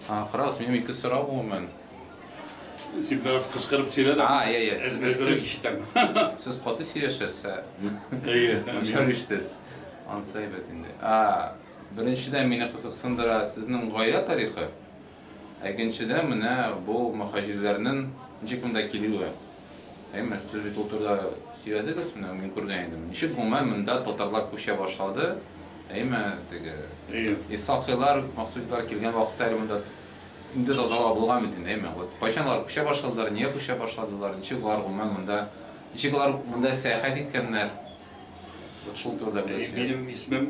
Карагыз, минем ике сорау гомумән. Син бераз кычкырып сөйлә дә. А, я, я. Әзберәк ишетәм. Сез каты сөйләшәсез. Әйе. Начар ишетәсез. Анысы әйбәт инде. А, беренчедән мине кызыксындыра сезнең гаилә тарихы. Ә икенчедән менә бу мөхаҗирләрнең ничек монда килүе. Әйме, сез бит ул турыда сөйләдегез, менә мин күргән идем. Ничек гомумән монда татарлар күчә башлады? Әйме, теге Исхакыйлар, Максудилар килгән вакытта әле монда инде татарлар булган бит инде, әйме? Вот кайчан алар күчә башладылар, нигә күчә башладылар, ничек алар гомумән монда, ничек алар монда сәяхәт иткәннәр? Вот шул турыда бераз сөйләгез. Минем исемем,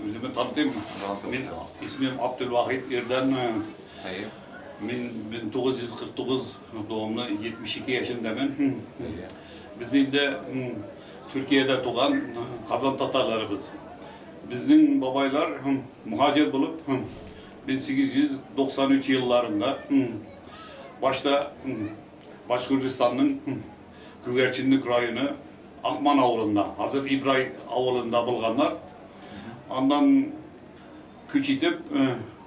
үземне танытыйм. Мин исемем Абдулвахид Ирдан. Әйе. Мин 1949 тугымны, 72 яшендәмен. Әйе. Без инде Төркиядә туган Казан татарларыбыз. Безнең бабайлар мөхаҗир булып 1893 елларында башта Башкортстанның Күгәрченлек районы Акман авылында, хәзер Ибрай авылында булганнар. Аннан күч итеп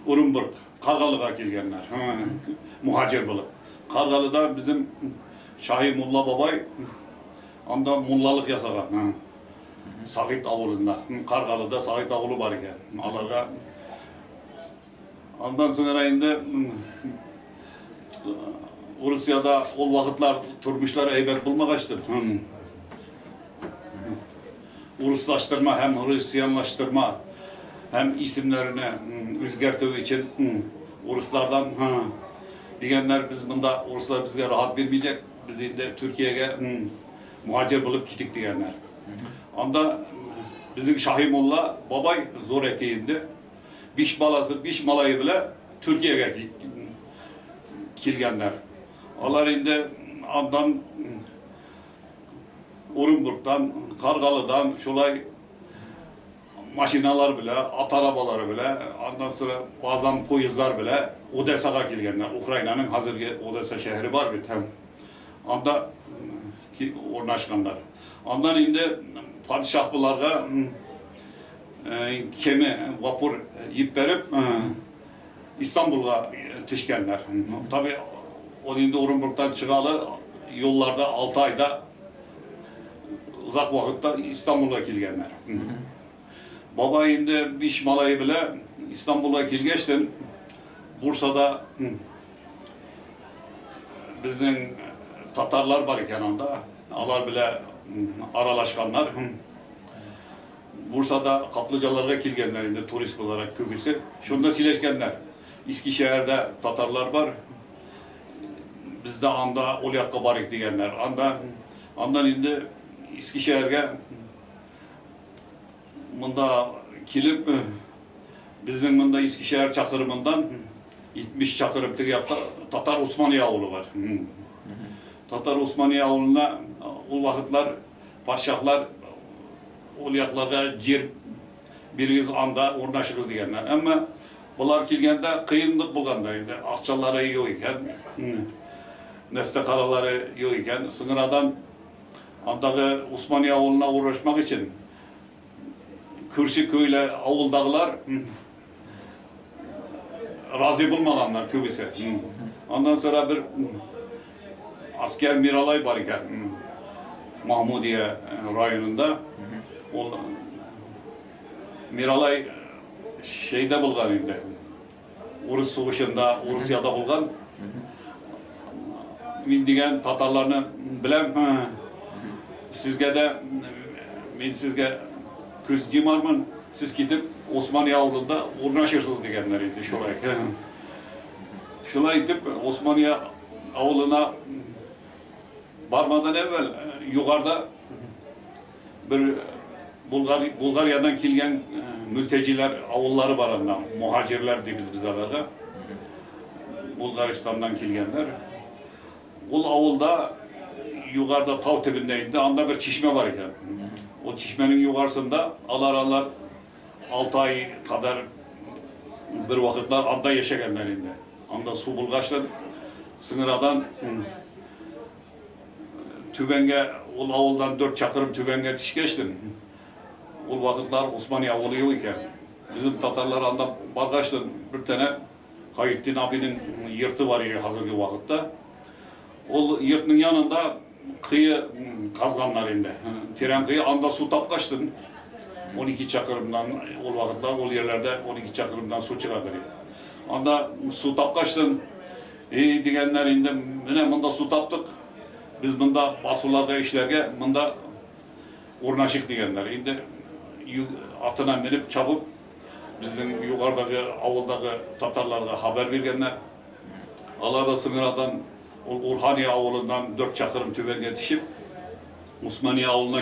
Орынбург, Каргалыга килгәннәр, мөхаҗир булып. Каргалыда безнең Шаһи мулла бабай анда муллалык ясаган. Сагит авылында, Каргалыда Сагит авылы бар икән. Аларга Аннан соң инде Урысиядә ул вакытлар тормышлар әйбәт булмагачтыр. Урыслаштырма һәм христианлаштырма һәм исемнәрне үзгәртү өчен урыслардан дигәннәр, без монда урыслар безгә рахат бирмәйчәк, без инде Төркиягә мөхаҗир булып китик дигәннәр. Анда безнең Шаһи мулла бабай зур әти инде. Биш баласы, биш малае белән Төркиягә килгәннәр. Алар инде андан Орынбургтан, Каргалыдан шулай машиналар белән, ат арабалары белән, аннан соң базан поездлар белән Одессага килгәннәр. Украинаның хәзерге Одесса шәһәре бар бит һәм анда урнашканнар. Аннан инде падишаһ боларга кеме, вапур җибәреп, Истанбулга төшкәннәр. Таби, ул инде Орынбургтан чыгалы юлларда 6 айда озак вакытта Истанбулга килгәннәр. Баба инде биш малае белән Истанбулга килгәч, Бурсада безнең татарлар бар икән анда, алар белән аралашканнар. Бурсада каплыҗаларга килгәннәр инде турист буларак күбесе. Шунда сөйләшкәннәр. Искешәһәрдә татарлар бар. Без дә анда ул якка барыйк дигәннәр. Анда аннан инде Искешәһәргә монда килеп безнең монда Искешәһәр чакырымыннан 70 чакырым теге якта Татар Усмания авылы бар. Татар Усмания авылына ул вакытлар патшаһлар ул якларга җир бирегез, анда урнашыгыз дигәннәр. Әмма болар килгәндә кыенлык булганда инде акчалары юк икән, нәрсә каралары юк икән. Соңрадан андагы Усмания авылына урнашмак өчен күрше көйле авылдагылар разый булмаганнар күбесе. Аннан соң бер аскер Миралай бар икән. Махмудия районында. Ул Миралай шейдә булган инде. Урыс сугышында, Урысиядә булган. Мин дигән татарларны беләм. Сезгә дә мин сезгә күз йомармын, сез китеп Османия авылында урнашырсыз дигәннәр инде шулай. Шулай итеп Османия авылына бармадан әүвәл югарыда бер Булгар, Булгариядан килгән мөлтәҗиләр авыллары бар анда, мухаҗирләр дибез без аларга. Булгаристаннан килгәннәр. Ул авылда югарыда тау төбендә инде анда бер чишмә бар икән. Ул чишмәнең югарысында алар алар 6 ай кадәр бер вакытлар анда яшәгәннәр инде. Анда су булгач сыңырадан Түбәнгә, ул авылдан 4 чакрым түбәнгә төшкәчтен, ул вакытлар Усмания авылы юк икән. Безнең татарлар анда баргачтын бер тәнә Хаетдин абыйның йорты бар иде хәзерге вакытта. Ул йортның янында кые казганнар инде. Тирән кые, анда су тапкачтын, 12 чакрымнан, ул вакытта ул ерләрдә 12 чакрымнан су чыга бер. Анда су тапкачтын, эй дигәннәр инде, менә монда су таптык, без монда басуларда эшләргә, монда урнашыйк дигәннәр. Инде атына менеп чабып, безнең югарыдагы авылдагы татарларга хәбәр биргәннәр. Алар да Сыңгырадан, ул Урхания авылыннан 4 чакрым түбәнгә төшеп, Усмания авылына.